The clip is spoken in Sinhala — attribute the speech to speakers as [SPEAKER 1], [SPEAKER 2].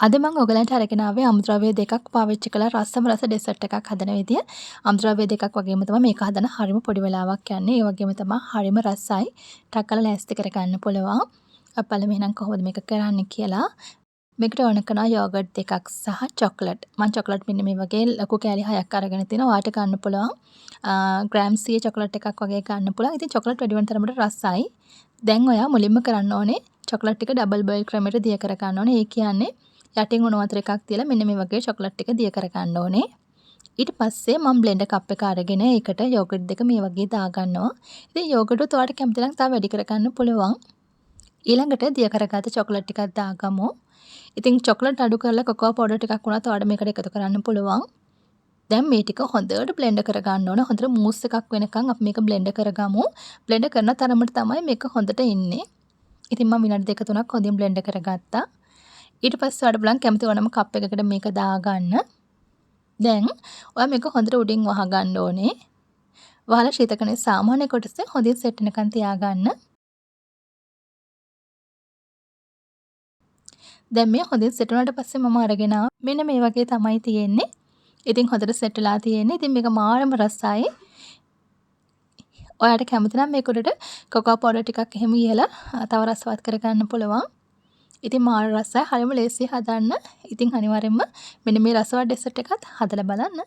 [SPEAKER 1] අද මං ඔයගලන්ට අරගෙන ආවේ අමුද්‍රව්‍ය දෙකක් පාවිච්චි කරලා රසම රස ඩෙසර්ට් එකක් හදන විදිය. අමුද්‍රව්‍ය දෙකක් වගේම තමයි මේක හදන හරිම පොඩි වෙලාවක් යන්නේ. ඒ වගේම තමයි හරිම රසයි. ටක් ගාලා ලෑස්ති කරගන්න පුළුවන්. අපි බලමු එහෙනම් කොහොමද මේක කරන්නේ කියලා. මේකට ඕන කරනවා යෝගට් දෙකක් සහ චොක්ලට්. මං චොක්ලට් මෙන්න මේ වගේ ලොකු කෑලි 6ක් අරගෙන තිනවා. ඔයාලට ගන්න පුළුවන්. ග්‍රෑම් 100 චොක්ලට් එකක් වගේ ගන්න පුළුවන්. ඉතින් චොක්ලට් වැඩි වෙන තරමට රසයි. දැන් ඔයා මුලින්ම කරන්න ඕනේ චොක්ලට් ටික ඩබල් බොයිල් ක්‍රමයට දිය කර ගන්න ඕනේ. ඒ කියන්නේ යටින් උණු වතුර එකක් තියලා මෙන්න මේ වගේ චොක්ලට් ටික දිය කර ගන්න ඕනේ. ඊට පස්සේ මම බ්ලෙන්ඩර් කප් එක අරගෙන ඒකට යෝගට් දෙක මේ වගේ දාගන්නවා. ඉතින් යෝගට් උත් ඔයාලට කැමති නම් තව වැඩි කරගන්න පුළුවන්. ඊළඟට දිය කරගත්ත චොක්ලට් ටිකක් දාගමු. ඉතින් චොක්ලට් අඩු කරලා කොකෝ පවුඩර් ටිකක් වුණත් ඔයාලට මේකට එකතු කරන්න පුළුවන්. දැන් මේ ටික හොඳට බ්ලෙන්ඩර් කරගන්න ඕන. හොඳට මූස් එකක් වෙනකන් අපි මේක බ්ලෙන්ඩර් කරගමු. බ්ලෙන්ඩර් කරන තරමට තමයි මේක හොඳට එන්නේ. ඉතින් මම විනාඩි දෙක තුනක් හොඳින් බ්ලෙන්ඩර් කරගත්තා. ඊට පස්සේ ඔයාලට බලන් කැමති ඕනම කප් එකකට මේක දාගන්න. දැන් ඔයා මේක හොඳට උඩින් වහගන්න ඕනේ. වහලා ශීතකරණයේ සාමාන්‍ය කොටසේ හොඳින් සෙට් වෙනකන් තියාගන්න. දැන් මේ හොඳින් සෙට් වුණාට පස්සේ මම අරගෙන ආවා. මෙන්න මේ වගේ තමයි තියෙන්නේ. ඉතින් හොඳට සෙට් වෙලා තියෙන්නේ. ඉතින් මේක මාරම රසයි. ඔයාට කැමති නම් මේක උඩට කොකෝ පවුඩර් ටිකක් එහෙම ඉහලා තව රසවත් කරගන්න පුළුවන්. ඉතින් මාර රසයි. හරිම ලේසියි හදන්න. ඉතින් අනිවාර්යෙන්ම මෙන්න මේ රසවත් ඩෙසර්ට් එකත් හදලා බලන්න.